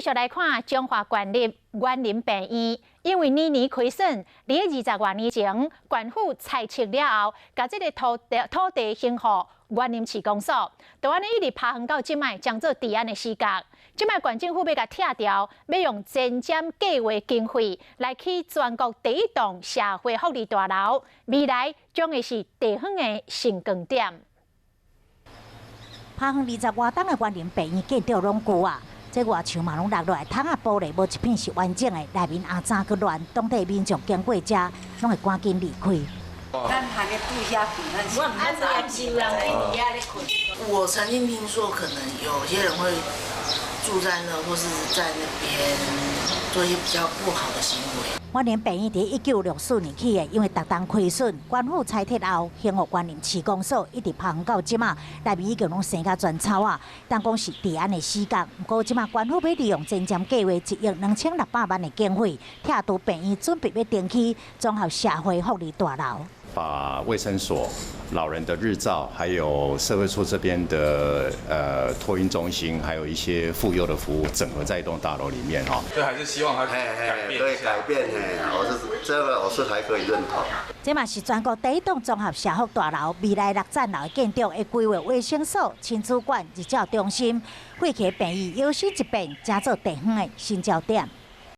續來看彰化縣立員林病院，因為年年虧損，佇二十外年前，縣府裁撤了後，共這个土地還予員林市公所，就按呢一直拍予到這擺，將做治安的死角。這擺縣政府欲共拆掉，欲用前瞻計劃經費來起全國第一棟社會福利大樓，未來將會是地方的新光點。拍予二十外冬的員林病院建築攏舊啊！這外牆嘛攏落落來，窗仔玻璃無一片是完整的，內面骯髒閣亂，當地民眾經過遮，攏會趕緊離開。咱還咧住遐困，咱是有人佇遐咧睏。我曾經聽說，可能有些人會住在那，或是在那邊做一些比較不好的行為。員林病院佇1964年起的，因為逐冬虧損，縣府裁撤後，還予員林市公所一直拍予到這馬，內面已經攏生甲全草啊。當講是治安的死角，毋過這馬縣府欲利用前瞻計劃1億2600萬的經費，拆除病院，準備欲重起綜合社會福利大樓。把衛生所、老人的日照，還有社會處這邊的托嬰中心，還有一些婦幼的服務，整合在一棟大樓裡面哈。這還是希望他改變。對，改變嘿，我是這個，我是還可以認同。這嘛是全國第一棟綜合社福大樓，未來六層樓的建築會規劃衛生所、親子館、日照中心，廢棄病院搖身一變，成做地方的新焦點。